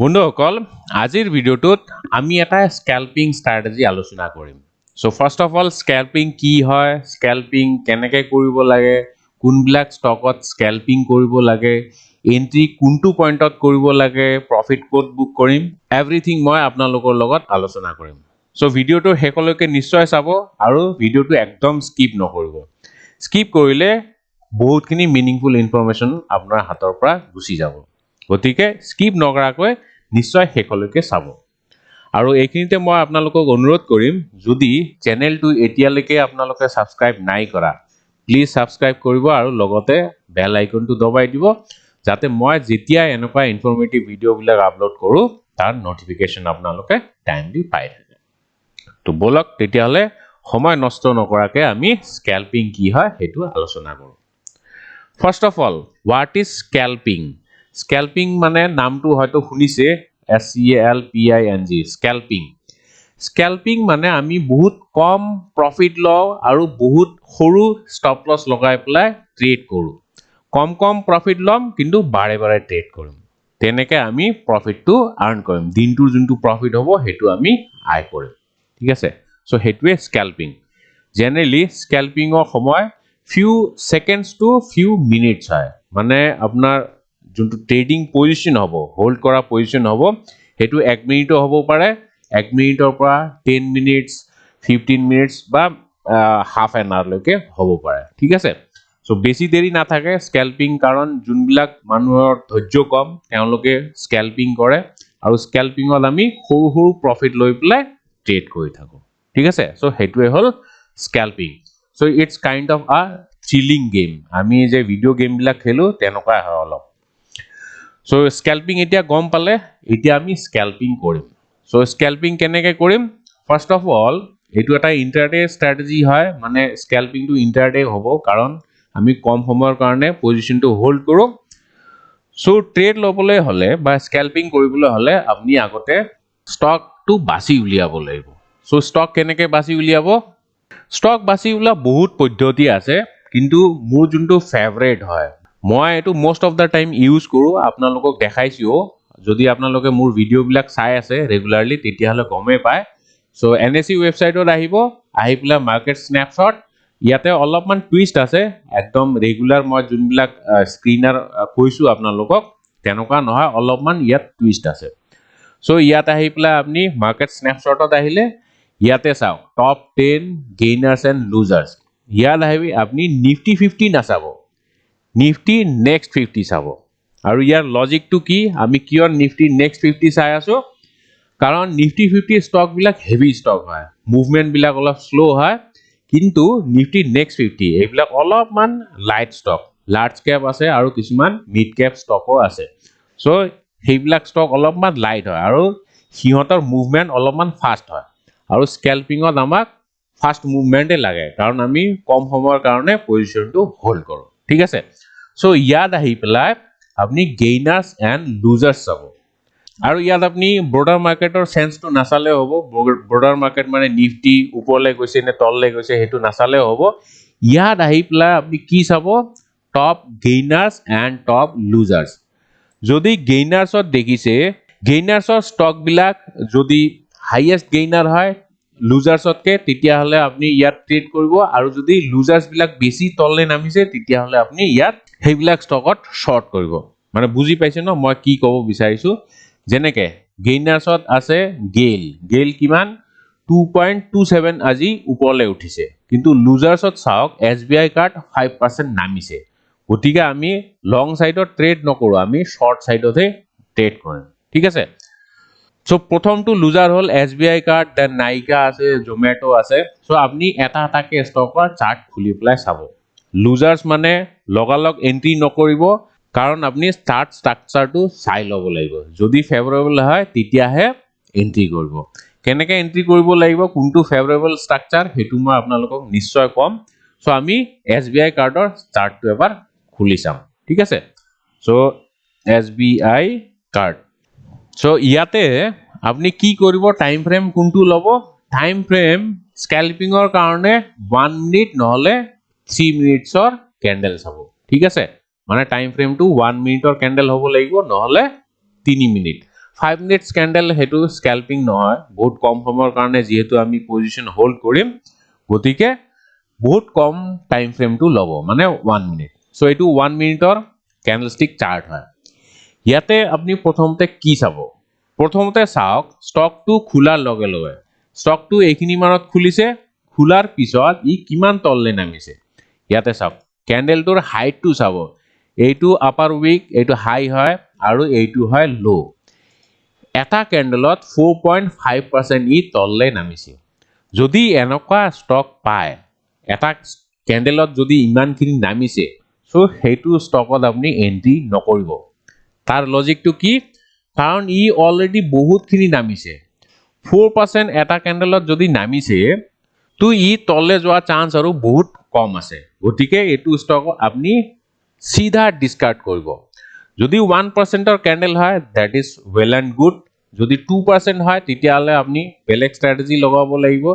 বন্ধুসকল, আজিৰ ভিডিঅ'টোত আমি এটা স্কেল্পিং ষ্ট্ৰেটেজি আলোচনা কৰিম। চ' ফাৰ্ষ্ট অফ অল, স্কেল্পিং কি হয়, স্কেল্পিং কেনেকৈ কৰিব লাগে, কোনবিলাক ষ্টকত স্কেল্পিং কৰিব লাগে, এণ্ট্ৰি কোনটো পইণ্টত কৰিব লাগে, প্ৰফিট ক'ত বুক কৰিম, এভৰিথিং মই আপোনালোকৰ লগত আলোচনা কৰিম। চ' ভিডিঅ'টো শেষলৈকে নিশ্চয় চাব আৰু ভিডিঅ'টো একদম স্কিপ নকৰিব। স্কিপ কৰিলে বহুতখিনি মিনিংফুল ইনফৰমেশ্যন আপোনাৰ হাতৰ পৰা গুচি যাব। গতিকে স্কিপ নকৰাকৈ নিশ্চয় শেষলৈকে চাব। আৰু এইখিনিতে মই আপোনালোকক অনুৰোধ কৰিম, যদি চেনেলটো এতিয়ালৈকে আপোনালোকে ছাবস্ক্ৰাইব নাই কৰা, প্লিজ ছাবস্ক্ৰাইব কৰিব আৰু লগতে বেল আইকনটো দবাই দিব, যাতে মই যেতিয়া এনেকুৱা ইনফৰ্মেটিভ ভিডিঅ'বিলাক আপলোড কৰোঁ, তাৰ নটিফিকেশ্যন আপোনালোকে টাইমলি পাই থাকে। তো ব'লক তেতিয়াহ'লে, সময় নষ্ট নকৰাকৈ আমি স্কেল্পিং কি হয় সেইটো আলোচনা কৰোঁ। First of all, what is scalping? স্কেল্পিং মানে নামটো হয়তো শুনিছে, SCALPING, স্কেল্পিং। স্কেল্পিং মানে আমি বহুত কম প্ৰফিট লওঁ আৰু বহুত সৰু ষ্টপ লছ লগাই পেলাই ট্ৰেড কৰোঁ। কম কম প্ৰফিট ল'ম, কিন্তু বাৰে বাৰে ট্ৰেড কৰিম। তেনেকৈ আমি প্ৰফিটটো আৰ্ণ কৰিম। দিনটোৰ যোনটো প্ৰফিট হ'ব, সেইটো আমি আয় কৰিম, ঠিক আছে? চ' সেইটোৱে স্কেল্পিং। জেনেৰেলি স্কেল্পিঙৰ সময় few seconds to few minutes হয়। মানে আপোনাৰ যোনটো ট্ৰেডিং পজিশ্যন হ'ব, হোল্ড কৰা পজিশ্যন হ'ব, সেইটো এক মিনিটো হ'ব পাৰে, এক মিনিটৰ পৰা 10 মিনিটছ, 15 মিনিটছ বা হাফ এন আৱাৰলৈকে হ'ব পাৰে, ঠিক আছে? চ' বেছি দেৰি নাথাকে স্কেল্পিং, কাৰণ যোনবিলাক মানুহৰ ধৈৰ্য কম, তেওঁলোকে স্কেল্পিং কৰে। আৰু স্কেল্পিঙত আমি সৰু সৰু প্ৰফিট লৈ পেলাই ট্ৰেড কৰি থাকোঁ, ঠিক আছে? চ' সেইটোৱে হ'ল স্কেল্পিং। So it's kind of a thrilling game. আমি যে ভিডিঅ' গেমবিলাক খেলোঁ, তেনেকুৱাই হয় অলপ। চ' স্কেল্পিং এতিয়া গম পালে, এতিয়া আমি স্কেল্পিং কৰিম। চ' স্কেল্পিং কেনেকৈ কৰিম? ফাৰ্ষ্ট অফ অল, এইটো এটা ইণ্টাৰডে ষ্ট্ৰেটেজি হয়। মানে স্কেল্পিংটো ইণ্টাৰডে হ'ব, কাৰণ আমি কম সময়ৰ কাৰণে পজিশ্যনটো হোল্ড কৰোঁ। চ' ট্ৰেড ল'বলৈ হ'লে বা স্কেল্পিং কৰিবলৈ হ'লে আপুনি আগতে ষ্টকটো বাছি উলিয়াব লাগিব। চ' ষ্টক কেনেকৈ বাছি উলিয়াব? ষ্টক বাছি উলিওৱা বহুত পদ্ধতি আছে, কিন্তু মোৰ যোনটো ফেভৰেট হয়, মই এইটো most of the time use কৰোঁ, আপোনালোকক দেখাইছোও। যদি আপোনালোকে মোৰ ভিডিঅ'বিলাক চাই আছে ৰেগুলাৰলি, তেতিয়াহ'লে গমেই পায়। চ' এনএছই ৱেবছাইটত আহিব, আহি পেলাই মাৰ্কেট স্নেপশ্বট। ইয়াতে অলপমান টুইষ্ট আছে। একদম ৰেগুলাৰ মই যোনবিলাক স্ক্ৰীনাৰ কৈছোঁ আপোনালোকক, তেনেকুৱা নহয়, অলপমান ইয়াত টুইষ্ট আছে। চ' ইয়াত আহি পেলাই আপুনি মাৰ্কেট স্নেপশ্বটত আহিলে ইয়াতে চাওক, top 10 gainers and losers। ইয়াত আহি আপুনি নিফটি 50 নাচাব, নিফটি নেক্সট 50 চাব। আৰু ইয়াৰ লজিকটো কি? আমি কিয় নিফটি নেক্সট 50 চাই আছোঁ? কাৰণ নিফটি 50 ষ্টকবিলাক হেভি ষ্টক হয়, মুভমেণ্টবিলাক অলপ শ্ল' হয়। কিন্তু নিফটি নেক্সট 50 এইবিলাক অলপমান লাইট ষ্টক, লাৰ্জ কেপ আছে আৰু কিছুমান মিড কেপ ষ্টকো আছে। চ' সেইবিলাক ষ্টক অলপমান লাইট হয় আৰু সিহঁতৰ মুভমেণ্ট অলপমান ফাষ্ট হয়। আৰু স্কেল্পিঙত আমাক ফাষ্ট মুভমেণ্টেই লাগে, কাৰণ আমি কম সময়ৰ কাৰণে পজিশ্যনটো হোল্ড কৰোঁ, ঠিক আছে? চ' ইয়াত আহি পেলাই আপুনি গেইনাৰ্ছ এণ্ড লুজাৰ্ছ চাব। আৰু ইয়াত আপুনি ব্ৰডাৰ মাৰ্কেটৰ চেঞ্চটো নাচালেও হ'ব। ব্ৰডাৰ মাৰ্কেট মানে নিফটি ওপৰলৈ গৈছে নে তললৈ গৈছে, সেইটো নাচালেও হ'ব। ইয়াত আহি পেলাই আপুনি কি চাব? Top gainers and top losers। যদি গেইনাৰ্ছত দেখিছে, গেইনাৰ্ছৰ ষ্টকবিলাক যদি হাইয়েষ্ট গেইনাৰ হয় লুজাৰ্ছতকৈ, তেতিয়াহ'লে আপুনি ইয়াত ট্ৰেড কৰিব। আৰু যদি লুজাৰ্ছবিলাক বেছি তললৈ নামিছে, তেতিয়াহ'লে আপুনি ইয়াত সেইবিলাক ষ্টকত শ্বৰ্ট কৰিব। মানে বুজি পাইছে ন মই কি ক'ব বিচাৰিছোঁ? যেনেকে গেইনাৰ্ছত আছে গেইল। গেইল কিমান? 2.27 আজি ওপৰলৈ উঠিছে। কিন্তু লুজাৰ্ছত চাওক, এছবিআই কাৰ্ড 5% নামিছে। গতিকে আমি লং ছাইডত ট্ৰেড নকৰোঁ, আমি শ্বৰ্ট ছাইডতহে ট্ৰেড কৰিম, ঠিক আছে? চ' প্ৰথমটো লুজাৰ হ'ল এছবিআই কাৰ্ড, then নাইকা আছে, জমেট' আছে। চ' আপুনি এটা এটাকে ষ্টকৰ চাৰ্ট খুলি পেলাই চাব। লুজাৰ্ছ মানে লগালগ এণ্ট্ৰি নকৰিব, কাৰণ আপুনি চাৰ্ট ষ্ট্ৰাকচাৰটো চাই ল'ব লাগিব। যদি ফেভৰেবল হয়, তেতিয়াহে এণ্ট্ৰি কৰিব। কেনেকৈ এণ্ট্ৰি কৰিব লাগিব, কোনটো ফেভৰেবল ষ্ট্ৰাকচাৰ, সেইটো মই আপোনালোকক নিশ্চয় ক'ম। চ' আমি এছবিআই কাৰ্ডৰ চাৰ্টটো এবাৰ খুলি চাম, ঠিক আছে? চ' এছবিআই কাৰ্ড। চ' ইয়াতে আপুনি কি কৰিব? টাইম ফ্ৰেম কোনটো ল'ব? টাইম ফ্ৰেম স্কেল্পিঙৰ কাৰণে 1 মিনিট নহ'লে 3 মিনিটছৰ কেণ্ডেল চাব, ঠিক আছে? মানে টাইম ফ্ৰেমটো 1 মিনিটৰ কেণ্ডেল হ'ব লাগিব, নহ'লে 3 মিনিট। 5 মিনিটছ কেণ্ডেল সেইটো স্কেল্পিং নহয়। বহুত কম সময়ৰ কাৰণে যিহেতু আমি পজিশ্যন হোল্ড কৰিম, গতিকে বহুত কম টাইম ফ্ৰেমটো ল'ব, মানে 1 মিনিট। চ' এইটো 1 মিনিটৰ কেণ্ডেলষ্টিক চাৰ্ট হয়। ইয়াতে আপুনি প্ৰথমতে কি চাব? প্ৰথমতে চাওক, ষ্টকটো খোলাৰ লগে লগে ষ্টকটো এইখিনি মানত খুলিছে। খোলাৰ পিছত ই কিমান তললৈ নামিছে ইয়াতে চাওক। কেণ্ডেলটোৰ হাইটটো চাব। এইটো আপাৰ উইক, এইটো হাই হয় আৰু এইটো হয় ল'। এটা কেণ্ডেলত 4.5% ই তললৈ নামিছে। যদি এনেকুৱা ষ্টক পায়, এটা কেণ্ডেলত যদি ইমানখিনি নামিছে, চ' সেইটো ষ্টকত আপুনি এণ্ট্ৰি নকৰিব। তাৰ লজিকটো কি? কাৰণ ই অলৰেডি বহুতখিনি নামিছে। 4% এটা কেণ্ডেলত যদি নামিছে, তো ই তললৈ যোৱা চান্স আৰু বহুত কম আছে। গতিকে এইটো ষ্টক আপুনি চিধা ডিছকাৰ্ড কৰিব। যদি 1%ৰ কেণ্ডেল হয়, that is well and good। যদি 2% হয়, তেতিয়াহ'লে আপুনি বেলেগ ষ্ট্ৰেটেজি লগাব লাগিব।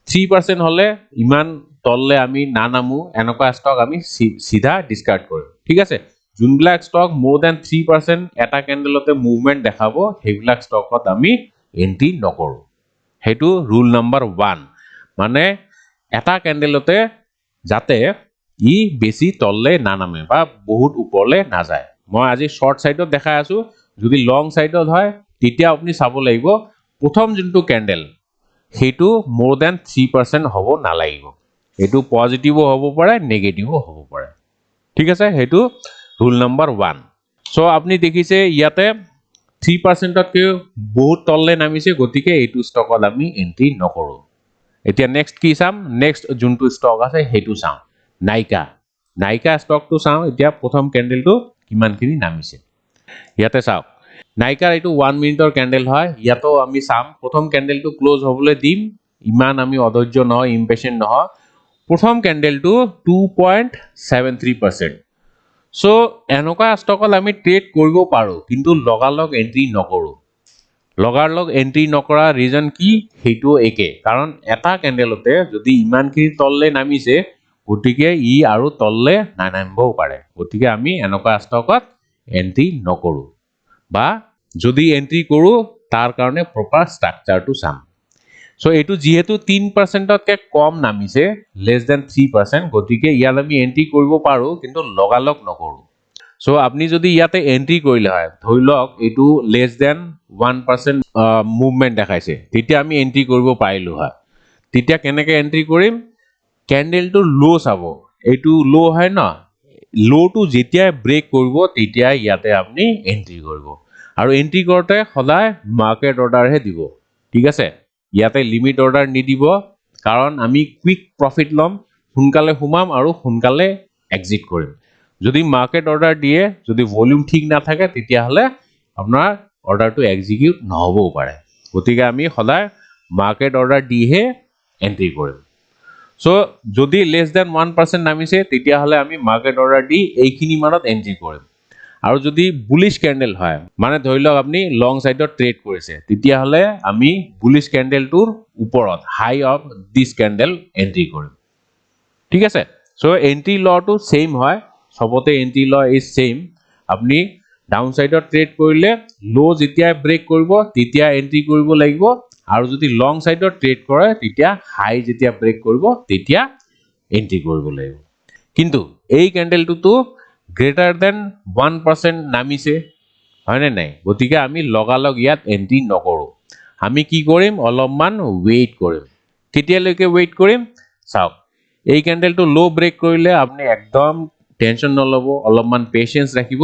3% হ'লে ইমান তললৈ আমি নানামো। এনেকুৱা ষ্টক আমি চিধা ডিছকাৰ্ড কৰিম, ঠিক আছে? যোনবিলাক ষ্টক মোৰ then 3% এটা কেণ্ডেলতে মুভমেণ্ট দেখাব, সেইবিলাক ষ্টকত আমি এণ্ট্ৰি নকৰোঁ। সেইটো ৰুল নাম্বাৰ 1, মানে এটা কেণ্ডেলতে যাতে ই বেছি তললৈ নানামে বা বহুত ওপৰলৈ নাযায়। মই আজি শ্বৰ্ট ছাইডত দেখাই আছোঁ। যদি লং ছাইডত হয়, তেতিয়া আপুনি চাব লাগিব প্ৰথম যোনটো কেণ্ডেল, সেইটো মোৰ then 3% হ'ব নালাগিব। সেইটো পজিটিভো হ'ব পাৰে, নিগেটিভো হ'ব পাৰে, ঠিক আছে? সেইটো ৰুল নাম্বাৰ 1। চ' আপুনি দেখিছে, ইয়াতে 3%তকৈ বহুত তললৈ নামিছে। গতিকে এইটো ষ্টকত আমি এণ্ট্ৰি নকৰোঁ। এতিয়া নেক্সট কি চাম? নেক্সট যোনটো ষ্টক আছে সেইটো চাওঁ, নাইকা। নাইকা ষ্টকটো চাওঁ। এতিয়া প্ৰথম কেণ্ডেলটো কিমানখিনি নামিছে ইয়াতে চাওক। নাইকাৰ এইটো 1 মিনিটৰ কেণ্ডেল হয়। ইয়াতো আমি চাম, প্ৰথম কেণ্ডেলটো ক্ল'জ হ'বলৈ দিম। ইমান আমি অধৈৰ্য নহয়, ইম্পেচেণ্ট নহয়। প্ৰথম কেণ্ডেলটো 2.73%। চ' এনেকুৱা ষ্টকত আমি ট্ৰেড কৰিব পাৰোঁ, কিন্তু লগালগ এণ্ট্ৰি নকৰোঁ। লগালগ এণ্ট্ৰি নকৰা ৰিজন কি? সেইটো একে কাৰণ, এটা কেণ্ডেলতে যদি ইমানখিনি তললৈ নামিছে, গতিকে ই আৰু তললৈ নানামিবও পাৰে। গতিকে আমি এনেকুৱা ষ্টকত এণ্ট্ৰি নকৰোঁ বা যদি এণ্ট্ৰি কৰোঁ, তাৰ কাৰণে প্ৰপাৰ ষ্ট্ৰাকচাৰটো চাম। চ' এইটো যিহেতু 3%তকৈ কম নামিছে, লেছ দেন 3%, গতিকে ইয়াত আমি এণ্ট্ৰি কৰিব পাৰোঁ, কিন্তু লগালগ নকৰোঁ। চ' আপুনি যদি ইয়াতে এণ্ট্ৰি কৰিলে হয়, ধৰি লওক এইটো লেছ দেন 1% মুভমেণ্ট দেখাইছে, তেতিয়া আমি এণ্ট্ৰি কৰিব পাৰিলোঁ হয়। তেতিয়া কেনেকৈ এণ্ট্ৰি কৰিম? কেণ্ডেলটো ল' চাব। এইটো ল' হয় ন? ল'টো যেতিয়াই ব্ৰেক কৰিব, তেতিয়াই ইয়াতে আপুনি এণ্ট্ৰি কৰিব। আৰু এণ্ট্ৰি কৰোঁতে সদায় মাৰ্কেট অৰ্ডাৰহে দিব, ঠিক আছে? ইয়াতে লিমিট অৰ্ডাৰ নিদিব, কাৰণ আমি কুইক প্ৰফিট ল'ম, সোনকালে সোমাম আৰু সোনকালে এক্সিট কৰিম। যদি মাৰ্কেট অৰ্ডাৰ দিয়ে, যদি ভলিউম ঠিক নাথাকে, তেতিয়াহ'লে আপোনাৰ অৰ্ডাৰটো এক্সিকিউট নহ'বও পাৰে। গতিকে আমি সদায় মাৰ্কেট অৰ্ডাৰ দিহে এণ্ট্ৰি কৰিম। চ' যদি লেছ দেন 1% নামিছে, তেতিয়াহ'লে আমি মাৰ্কেট অৰ্ডাৰ দি এইখিনি মানত এণ্ট্ৰি কৰিম। আৰু যদি বুলিছ কেণ্ডেল হয়, মানে ধৰি লওক আপুনি লং ছাইডত ট্ৰেড কৰিছে, তেতিয়াহ'লে আমি বুলিছ কেণ্ডেলটোৰ ওপৰত high of this candle entry কৰিম, ঠিক আছে? চ' এণ্ট্ৰি লটো ছেইম হয় চবতে। Entry law is same। আপুনি ডাউন ছাইডত ট্ৰেড কৰিলে ল' যেতিয়া ব্ৰেক কৰিব, তেতিয়া এণ্ট্ৰি কৰিব লাগিব। আৰু যদি লং ছাইডত ট্ৰেড কৰে, তেতিয়া হাই যেতিয়া ব্ৰেক কৰিব, তেতিয়া এণ্ট্ৰি কৰিব লাগিব। কিন্তু এই কেণ্ডেলটোতো গ্ৰেটাৰ দেন 1% নামিছে, হয়নে নাই? গতিকে আমি লগালগ ইয়াত এণ্ট্ৰি নকৰোঁ। আমি কি কৰিম? অলপমান ৱেইট কৰিম। কেতিয়ালৈকে ৱেইট কৰিম চাওক। এই কেণ্ডেলটো ল' ব্ৰেক কৰিলে আপুনি একদম টেনশ্যন নল'ব, অলপমান পেচেঞ্চ ৰাখিব।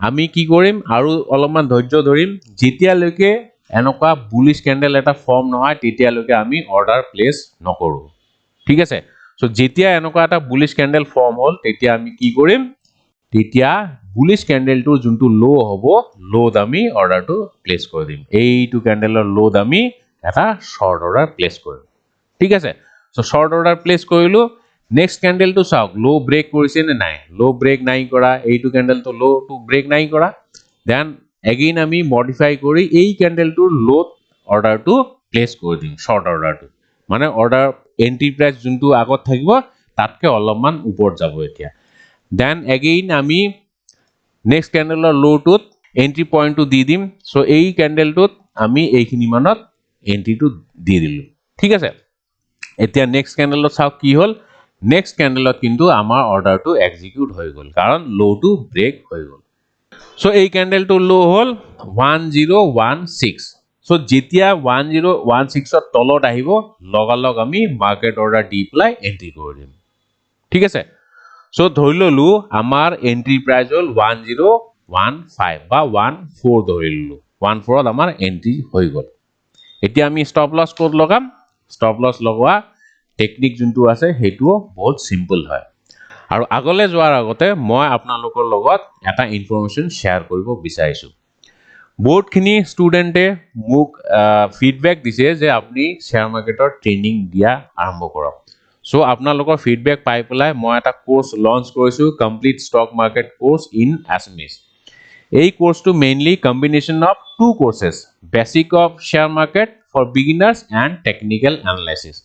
আমি কি কৰিম? আৰু অলপমান ধৈৰ্য ধৰিম। যেতিয়ালৈকে এনেকুৱা বুলিছ কেণ্ডেল এটা ফৰ্ম নহয়, তেতিয়ালৈকে আমি অৰ্ডাৰ প্লেচ নকৰোঁ, ঠিক আছে? চ' যেতিয়া এনেকুৱা এটা বুলিছ কেণ্ডেল ফৰ্ম হ'ল, তেতিয়া আমি কি কৰিম? তেতিয়া বুলিছ কেণ্ডেলটোৰ যোনটো ল' হ'ব, ল'ত আমি অৰ্ডাৰটো প্লেচ কৰি দিম। এইটো কেণ্ডেলৰ ল'ত আমি এটা শ্বৰ্ট অৰ্ডাৰ প্লেচ কৰিম, ঠিক আছে? চ' শ্বৰ্ট অৰ্ডাৰ প্লেচ কৰিলোঁ। নেক্সট কেণ্ডেলটো চাওক, ল' ব্ৰেক কৰিছে নে নাই। ল' ব্ৰেক নাই কৰা। এইটো কেণ্ডেলটো ল'টো ব্ৰেক নাই কৰা। Then again আমি মডিফাই কৰি এই কেণ্ডেলটোৰ ল'ত অৰ্ডাৰটো প্লেচ কৰি দিম, শ্বৰ্ট অৰ্ডাৰটো। মানে অৰ্ডাৰ এণ্ট্ৰি প্ৰাইচ যোনটো আগত থাকিব, তাতকৈ অলপমান ওপৰত যাব এতিয়া। Then again আমি নেক্সট কেণ্ডেলৰ ল'টোত এণ্ট্ৰি পইণ্টটো দি দিম। চ' এই কেণ্ডেলটোত আমি এইখিনি মানত এণ্ট্ৰিটো দি দিলোঁ, ঠিক আছে? এতিয়া নেক্সট কেণ্ডেলত চাওক কি হ'ল। নেক্সট কেণ্ডেলত কিন্তু আমাৰ অৰ্ডাৰটো এক্সিকিউট হৈ গ'ল, কাৰণ ল'টো ব্ৰেক হৈ গ'ল। চ' এই কেণ্ডেলটো ল' হ'ল 1016। চ' যেতিয়া 1016ৰ তলত আহিব, লগালগ আমি মাৰ্কেট অৰ্ডাৰ দি পেলাই এণ্ট্ৰি কৰি দিম, ঠিক আছে? চ' ধৰি ল'লোঁ আমাৰ এণ্ট্ৰি প্ৰাইচ হ'ল 1015 বা 14 ধৰি ল'লোঁ। 14ত আমাৰ এণ্ট্ৰি হৈ গ'ল। এতিয়া আমি ষ্টপ লছ ক'ত লগাম? ষ্টপ লছ লগোৱা টেকনিক যোনটো আছে, সেইটোও বহুত চিম্পল হয়। আৰু আগলৈ যোৱাৰ আগতে মই আপোনালোকৰ লগত এটা ইনফৰমেশ্যন শ্বেয়াৰ কৰিব বিচাৰিছোঁ। বহুতখিনি ষ্টুডেণ্টে মোক ফিডবেক দিছে যে আপুনি শ্বেয়াৰ মাৰ্কেটৰ ট্ৰেইনিং দিয়া আৰম্ভ কৰক। চ' আপোনালোকৰ ফিডবেক পাই পেলাই মই এটা কোৰ্চ লঞ্চ কৰিছোঁ, Complete Stock Market Course in Assamese। এই কোৰ্চটো mainly combination of two courses, Basic of Share Market for Beginners and Technical Analysis।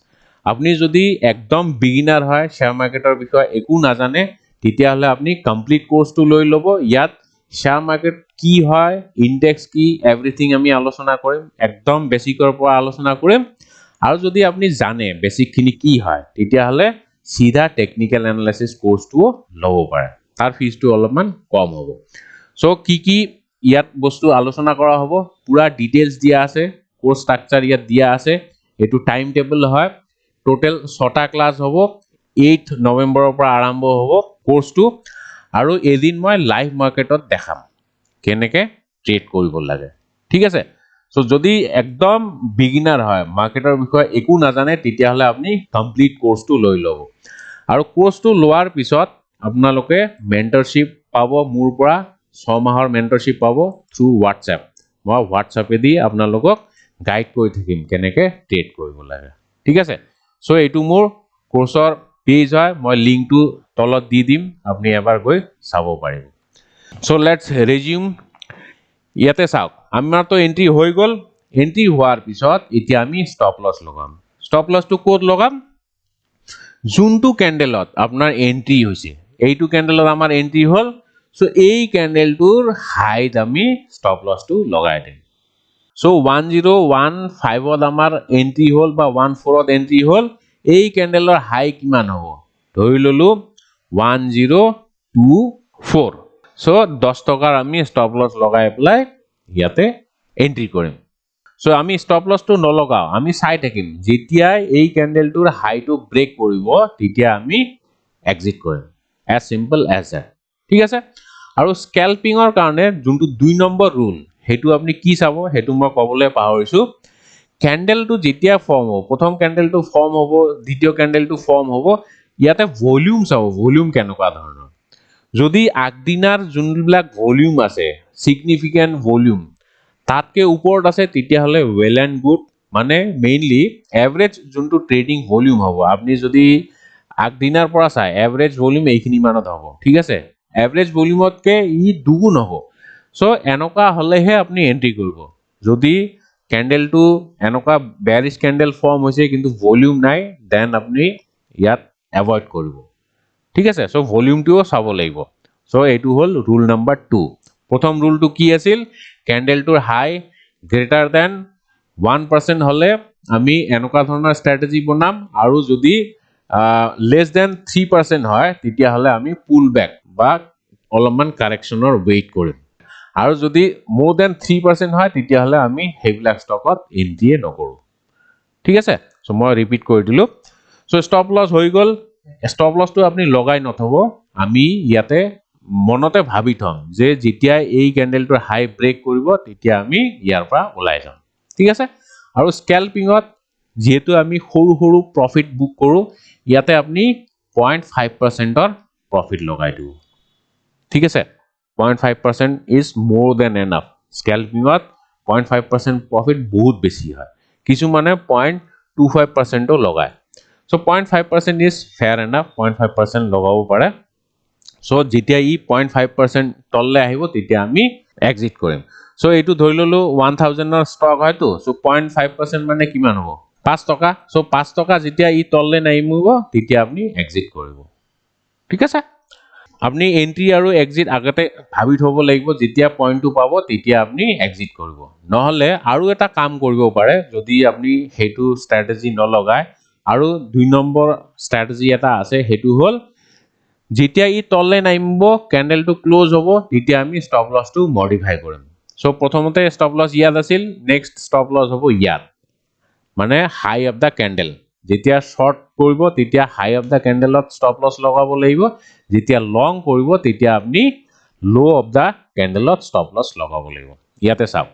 আপুনি যদি একদম বিগিনাৰ হয়, শ্বেয়াৰ মাৰ্কেটৰ বিষয়ে একো নাজানে, তেতিয়াহ'লে আপুনি কমপ্লিট কোৰ্চটো লৈ ল'ব। ইয়াত শ্বেয়াৰ মাৰ্কেট কি হয়, ইণ্ডেক্স কি, এভৰিথিং আমি আলোচনা কৰিম, একদম বেচিকৰ পৰা আলোচনা কৰিম। আৰু যদি আপুনি জানে বেচিকখিনি কি হয়, তেতিয়াহ'লে চিধা টেকনিকেল এনালাইচিছ কোৰ্চটোও ল'ব পাৰে। তাৰ ফিজটো অলপমান কম হ'ব। চ' কি কি ইয়াত বস্তু আলোচনা কৰা হ'ব, পূৰা ডিটেইলছ দিয়া আছে। কোৰ্চ ষ্ট্ৰাকচাৰ ইয়াত দিয়া আছে। এইটো টাইম টেবুল হয়। টোটেল ছটা ক্লাছ হ'ব। 8 নৱেম্বৰৰ পৰা আৰম্ভ হ'ব কোৰ্চটো। আৰু এদিন মই লাইভ মাৰ্কেটত দেখাম কেনেকৈ ট্ৰেড কৰিব লাগে, ঠিক আছে? চ' যদি একদম বিগিনাৰ হয়, মাৰ্কেটৰ বিষয়ে একো নাজানে, তেতিয়াহ'লে আপুনি কমপ্লিট কোৰ্চটো লৈ ল'ব। আৰু কোৰ্চটো লোৱাৰ পিছত আপোনালোকে মেণ্টৰশ্বিপ পাব মোৰ পৰা। 6 মাহৰ মেণ্টৰশ্বিপ পাব থ্ৰু হোৱাটছএপ। মই হোৱাটছএপেদি আপোনালোকক গাইড কৰি থাকিম কেনেকৈ ট্ৰেড কৰিব লাগে, ঠিক আছে? চ' এইটো মোৰ কোৰ্চৰ পেজ হয়। মই লিংকটো তলত দি দিম, আপুনি এবাৰ গৈ চাব পাৰিব। So let's resume। ইয়াতে চাওক, আমাৰতো এণ্ট্ৰি হৈ গ'ল। এণ্ট্ৰি হোৱাৰ পিছত এতিয়া আমি ষ্টপ লছ লগাম। ষ্টপ লছটো ক'ত লগাম? যোনটো কেণ্ডেলত আপোনাৰ এণ্ট্ৰি হৈছে, এইটো কেণ্ডেলত আমাৰ এণ্ট্ৰি হ'ল। চ' এই কেণ্ডেলটোৰ হাইত আমি ষ্টপ লছটো লগাই দিম। চ' 1015ত আমাৰ এণ্ট্ৰি হ'ল বা 14ত এণ্ট্ৰি হ'ল। এই কেণ্ডেলৰ হাই কিমান হ'ব? ধৰি ল'লোঁ 1024। চ' 10 টকাৰ আমি ষ্টপ লছ লগাই পেলাই ইয়াতে এণ্ট্ৰি কৰিম। চ' আমি ষ্টপ লছটো নলগাওঁ, আমি চাই থাকিম। যেতিয়াই এই কেণ্ডেলটোৰ হাইটো ব্ৰেক কৰিব, তেতিয়া আমি এক্সিট কৰিম। As simple as that, ঠিক আছে? আৰু স্কেল্পিঙৰ কাৰণে যোনটো 2 নম্বৰ ৰুল, সেইটো আপুনি কি চাব, সেইটো মই ক'বলৈ পাহৰিছোঁ। কেণ্ডেলটো যেতিয়া ফৰ্ম হ'ব, প্ৰথম কেণ্ডেলটো ফৰ্ম হ'ব, দ্বিতীয় কেণ্ডেলটো ফৰ্ম হ'ব, ইয়াতে ভলিউম চাব, ভলিউম কেনেকুৱা ধৰণৰ। যদি আগদিনাৰ যোনবিলাক ভলিউম আছে, ছিগনিফিকেণ্ট ভলিউম, তাতকৈ ওপৰত আছে, তেতিয়াহ'লে ৱেল এণ্ড গুড। মানে মেইনলি এভাৰেজ যোনটো ট্ৰেডিং ভলিউম হ'ব, আপুনি যদি আগদিনাৰ পৰা চাই, এভাৰেজ ভলিউম এইখিনি মানত হ'ব, ঠিক আছে? এভাৰেজ ভলিউমতকৈ ই দুগুণ হ'ব। চ' এনেকুৱা হ'লেহে আপুনি এণ্ট্ৰি কৰিব। যদি কেণ্ডেলটো এনেকুৱা বেয়াৰিছ কেণ্ডেল ফৰ্ম হৈছে কিন্তু ভলিউম নাই, then আপুনি ইয়াত এভইড কৰিব, ঠিক আছে? চ' ভলিউমটোও চাব লাগিব। চ' এইটো হ'ল ৰুল নাম্বাৰ 2। প্ৰথম ৰুলটো কি আছিল? কেণ্ডেলটোৰ হাই গ্ৰেটাৰ দেন 1% হ'লে আমি এনেকুৱা ধৰণৰ ষ্ট্ৰেটেজি বনাম আৰু যদি লেছ দেন 3% হয়, তেতিয়াহ'লে আমি পুল বেক বা অলপমান কাৰেকশ্যনৰ ৱেইট কৰিম। আৰু যদি মোৰ দেন 3% হয়, তেতিয়াহ'লে আমি সেইবিলাক ষ্টকত এণ্ট্ৰিয়ে নকৰোঁ, ঠিক আছে? চ' মই ৰিপিট কৰি দিলোঁ। চ' ষ্টপ লছ হৈ গ'ল। ষ্টপ লছটো আপুনি লগাই নথ'ব। আমি ইয়াতে মনতে ভাবি থ'ম যে যেতিয়া এই কেণ্ডেলটোৰ হাই ব্ৰেক কৰিব, তেতিয়া আমি ইয়াৰ পৰা ওলাই যাম, ঠিক আছে? আৰু স্কেল্পিঙত যিহেতু আমি সৰু সৰু প্ৰফিট বুক কৰোঁ, ইয়াতে আপুনি 0.5%ৰ প্ৰফিট লগাই দিব, ঠিক আছে? 0.5% is more than enough। স্কেল্পিঙত 0.5% profit বহুত বেছি হয়। কিছুমানে 0.25%ও লগায়। So 0.5% is fair enough। 0.5% লগাব পাৰে। চ' যেতিয়া ই 0.5% তললৈ আহিব, তেতিয়া আমি এক্সিট কৰিম। চ' এইটো ধৰি ল'লোঁ 1000ৰ ষ্টক হয়তো। চ' 0.5% মানে কিমান হ'ব? 5 টকা। চ' 5 টকা যেতিয়া ই তললৈ নামিব, তেতিয়া আপুনি এক্সিট কৰিব, ঠিক আছে? আপুনি এণ্ট্ৰি আৰু এক্সিট আগতে ভাবি থ'ব লাগিব। যেতিয়া পইণ্টটো পাব, তেতিয়া আপুনি এক্সিট কৰিব। নহ'লে আৰু এটা কাম কৰিব পাৰে, যদি আপুনি সেইটো ষ্ট্ৰেটেজি নলগায়, আৰু 2 নম্বৰ ষ্ট্ৰেটেজি এটা আছে। সেইটো হ'ল, যেতিয়া ই তললৈ নামিব, কেণ্ডেলটো ক্ল'জ হ'ব, তেতিয়া আমি ষ্টপ লছটো মডিফাই কৰিম। চ' প্ৰথমতে ষ্টপ লছ ইয়াত আছিল, নেক্সট ষ্টপ লছ হ'ব ইয়াত, মানে হাই অফ the candle. যেতিয়া শ্বৰ্ট কৰিব, তেতিয়া হাই অফ the কেণ্ডেলত ষ্টপ লছ লগাব লাগিব। যেতিয়া লং কৰিব, তেতিয়া আপুনি ল' অফ the কেণ্ডেলত ষ্টপ লছ লগাব লাগিব। ইয়াতে চাওক।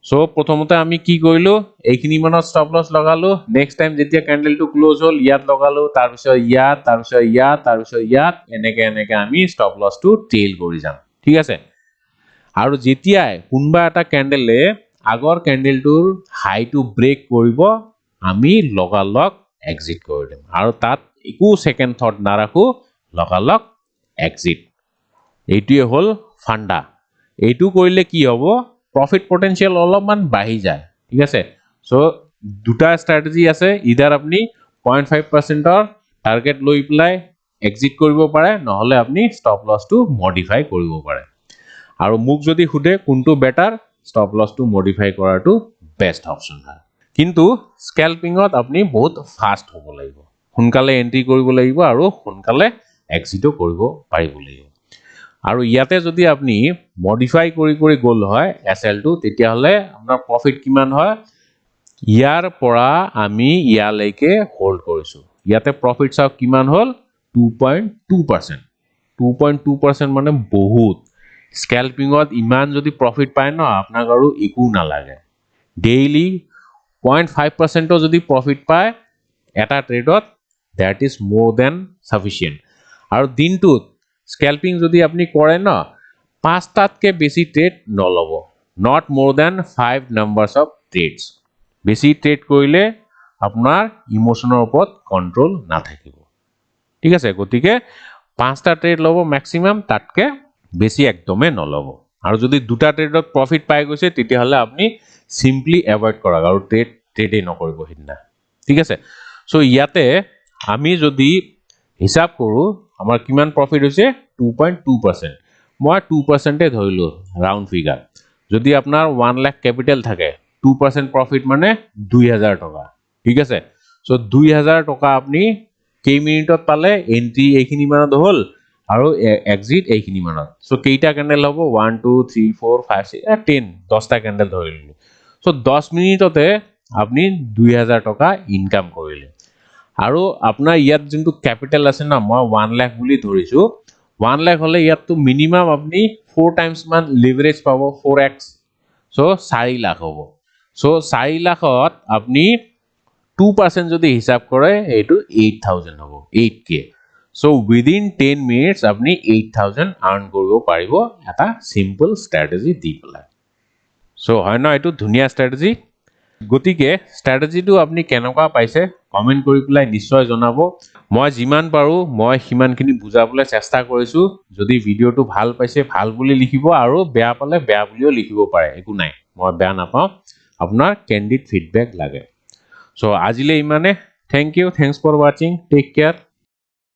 চ' প্ৰথমতে আমি কি কৰিলোঁ? এইখিনি মানত ষ্টপ লছ লগালো। নেক্সট টাইম যেতিয়া কেণ্ডেলটো ক্ল'জ হ'ল, ইয়াত লগালো, তাৰপিছত ইয়াত, তাৰপিছত ইয়াত, তাৰপিছত ইয়াত, এনেকে এনেকে আমি ষ্টপ লছটো ট্ৰেইল কৰি যাম, ঠিক আছে? আৰু যেতিয়াই কোনোবা এটা কেণ্ডেলে আগৰ কেণ্ডেলটোৰ হাইটো ব্ৰেক কৰিব, আমি লগালগ এক্সিট কৰি দিম আৰু তাত একো ছেকেণ্ড থট নাৰাখোঁ, লগালগ এক্সিট। এইটোৱে হ'ল ফাণ্ডা। এইটো কৰিলে কি হ'ব? প্ৰফিট পটেঞ্চিয়েল অলপমান বাঢ়ি যায়, ঠিক আছে? চ' দুটা ষ্ট্ৰেটেজি আছে। ইদাৰ আপুনি 0.5%ৰ টাৰ্গেট লৈ পেলাই এক্সিট কৰিব পাৰে, নহ'লে আপুনি ষ্টপ লছটো মডিফাই কৰিব পাৰে। আৰু মোক যদি সোধে কোনটো বেটাৰ, ষ্টপ লছটো মডিফাই কৰাটো বেষ্ট অপশ্যন হয়। কিন্তু স্কেল্পিঙত আপুনি বহুত ফাষ্ট হ'ব লাগিব, সোনকালে এণ্ট্ৰি কৰিব লাগিব আৰু সোনকালে এক্সিটো কৰিব পাৰিব লাগিব। আৰু ইয়াতে যদি আপুনি মডিফাই কৰি কৰি গ'ল হয় এছ এলটো, তেতিয়াহ'লে আপোনাৰ প্ৰফিট কিমান হয়? ইয়াৰ পৰা আমি ইয়ালৈকে হোল্ড কৰিছোঁ, ইয়াতে প্ৰফিট চাওক কিমান হ'ল, 2.2%। 2.2% মানে বহুত। স্কেল্পিঙত ইমান যদি প্ৰফিট পায় ন, আপোনাক আৰু একো নালাগে। ডেইলি 0.5%ও যদি প্ৰফিট পায় এটা ট্ৰেডত, that is more than sufficient। আৰু দিনটোত স্কেল্পিং যদি আপুনি কৰে ন, পাঁচটাতকৈ বেছি ট্ৰেড নল'ব, not more than five numbers of trades। বেছি ট্ৰেড কৰিলে আপোনাৰ ইম'চনৰ ওপৰত কণ্ট্ৰল নাথাকিব, ঠিক আছে? গতিকে পাঁচটা ট্ৰেড ল'ব মেক্সিমাম, তাতকৈ বেছি একদমেই নল'ব। আৰু যদি দুটা ট্ৰেডত প্ৰফিট পাই গৈছে, তেতিয়াহ'লে আপুনি চিম্পলি এভইড কৰক আৰু ট্ৰেডেই নকৰিব সিদিনা, ঠিক আছে? চ' ইয়াতে আমি যদি হিচাপ কৰোঁ, আমাৰ কিমান প্ৰফিট হৈছে? 2.2%। মই 2%-এ ধৰিলোঁ, ৰাউণ্ড ফিগাৰ। যদি আপোনাৰ 1 লাখ কেপিটেল থাকে, 2% প্ৰফিট মানে 2000 টকা, ঠিক আছে? চ' 2000 টকা আপুনি কেইমিনিটত পালে? এণ্ট্ৰি এইখিনি মানত হ'ল আৰু এক্সিট এইখিনি মানত। চ' কেইটা কেণ্ডেল হ'ব? One, two, three, four, five, six, 10, 10টা কেণ্ডেল ধৰি ল'লোঁ। চ' 10 মিনিটতে আপুনি 2000 টকা ইনকাম কৰিলে। আৰু আপোনাৰ ইয়াত যোনটো কেপিটেল আছে ন, মই 1 লাখ বুলি ধৰিছোঁ। 1 লাখ হ'লে ইয়াততো মিনিমাম আপুনি ফ'ৰ টাইমছ মান লিভাৰেজ পাব, 4x। চ' 4 লাখ হ'ব। চ' 4 লাখত আপুনি 2% যদি হিচাপ কৰে, এইটো 8,000 হ'ব, 8K। So within 10 minutes আপুনি 8,000 আৰ্ণ কৰিব পাৰিব এটা চিম্পল ষ্ট্ৰেটেজি দি পেলাই। চ' হয় ন এইটো ধুনীয়া ষ্ট্ৰেটেজি? গতিকে ষ্ট্ৰেটেজিটো আপুনি কেনেকুৱা পাইছে, কমেণ্ট কৰি পেলাই নিশ্চয় জনাব। মই যিমান পাৰোঁ, মই সিমানখিনি বুজাবলৈ চেষ্টা কৰিছোঁ। যদি ভিডিঅ'টো ভাল পাইছে, ভাল বুলি লিখিব আৰু বেয়া পালে বেয়া বুলিও লিখিব পাৰে, একো নাই, মই বেয়া নাপাওঁ। আপোনাৰ কেণ্ডিড ফিডবেক লাগে। চ' আজিলৈ ইমানে। Thank you, thanks for watching, take care।